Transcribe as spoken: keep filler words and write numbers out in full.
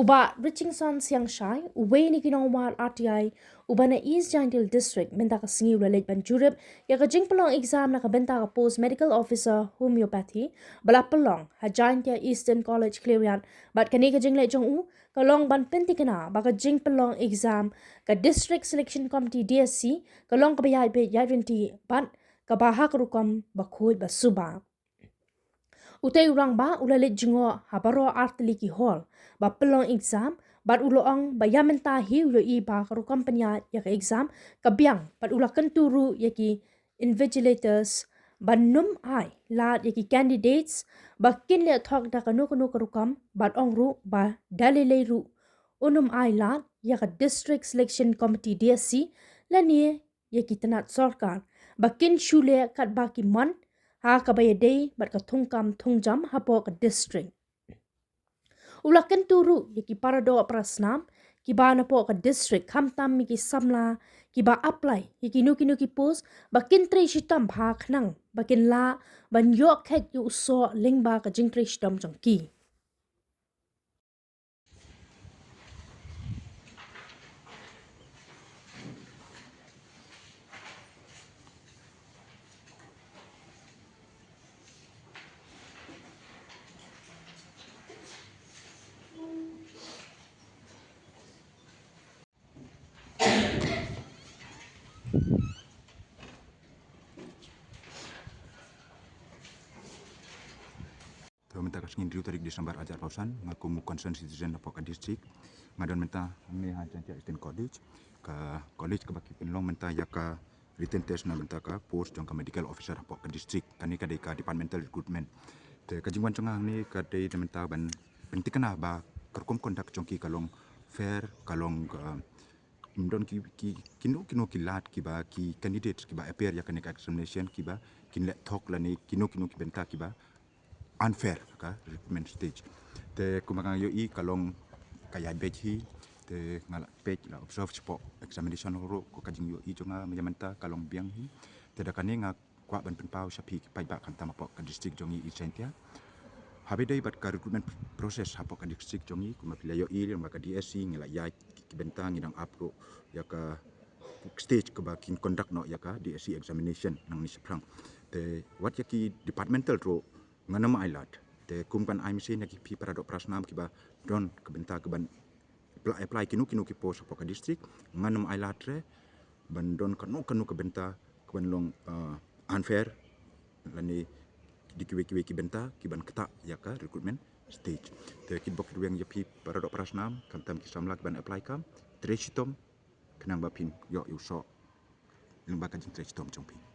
Bah Richingson Siangshai, uwei na ki nongwan R T I uba na East Jaintia District, mynta ka sngi u la leit ban jurip ïa ka jingpynlong exam na ka bynta ka post Medical Officer Homeopathy ba la pynlong ha Jaintia Eastern College Khliehriat. Bad kane ka jingleit jong u ka long ban pyntikna ba ka jingpynlong exam ka District Selection Committee, D S C, ka long kaba ïaid beit ïaid ryntih bad kaba ha ka rukom ba khuid ba suba. Utei u rangbah u la leit jngoh ha baroh artylli ki hall ba pynlong exam, bad u la ong ba ïa mynta hi u ïohi ba ka rukom pynïaid ïa ka exam ka biang, bad u la kyntu ruh ïa ki invigilators ban nym ai lad ïa ki candidates ba kin leh thok da kano kano ka rukom, bad ong ruh ba da lei lei ruh un nym ai lad ïa ka District Selection Committee, D S C, lane ïa ki tnat sorkar ba kin shu leh katba ki mon ha kaba ïadei bad ka thungkam thungjam hapoh ka district. U la kyntu ruh ïa ki paradoh parasnam kiba napoh ka district, khamtam ïa ki samla kiba apply ïa kino kino ki post, ba kin trei shitom bha khnang ba kin lah ban ïoh kheit ïa u soh lyngba ka jingtrei shitom jong ki. To mynta ka sngi hynriew tarik December arhajar arphew san, nga kum u concerned citizen hapoh ka district, nga don mynta hangne ha Jaintia Eastern College, ka college kaba ki pynlong mynta ïa ka written test na bynta ka post jong ka medical officer hapoh ka district. Kane ka dei ka departmental recruitment. Te ka jingwan jong nga hangne ka dei na bynta ban pyntikna ba ka rukom conduct jong ki ka long fair, ka long ka, ym don ki, ki, kino kino ki lad kiba ki candidates kiba appear ïa kane ka examination kiba kin leh thok lane kino kino ki bynta kiba unfair ka recruitment stage. Te kumba nga ïohi ka long ka ïaid beit hi, te nga la peit, la observe shapoh examination hall ruh, ko ka jingïohi jong nga ïa mynta ka long biang hi. Te da kane nga kwah ban pynpaw sha phi ki paidbah khamtam hapoh ka district jong ngi East Jaintia. Haba ïadei bad ka recruitment process hapoh ka district jong ngi, kumba phi la ïohi lyngba ka D S C ngi la ïaid ki, ki bynta, ngi dang ap ruh ïa ka stage kaba kin conduct noh ïa ka D S C examination nangne shaphrang. Te wat ïa ki departmental ruh ngan ym ailad. Te kum kan ai mynsiem ïa ki phi paradoh parasnam kiba don ka bynta kaban apply, apply kino kino ki post hapoh ka district, ngan ym ailad re ban don kano kano ka bynta kaban long, uh, unfair lane da kiwei kiwei ki bynta kiban ktah ïa ka recruitment stage. Te ki bok ki rwiang ïa phi paradoh parasnam khamtam ki samla kiban apply kam, trei shitom khnang ba phin ïoh ïa u soh lyngba ka jingtrei shitom jong phi.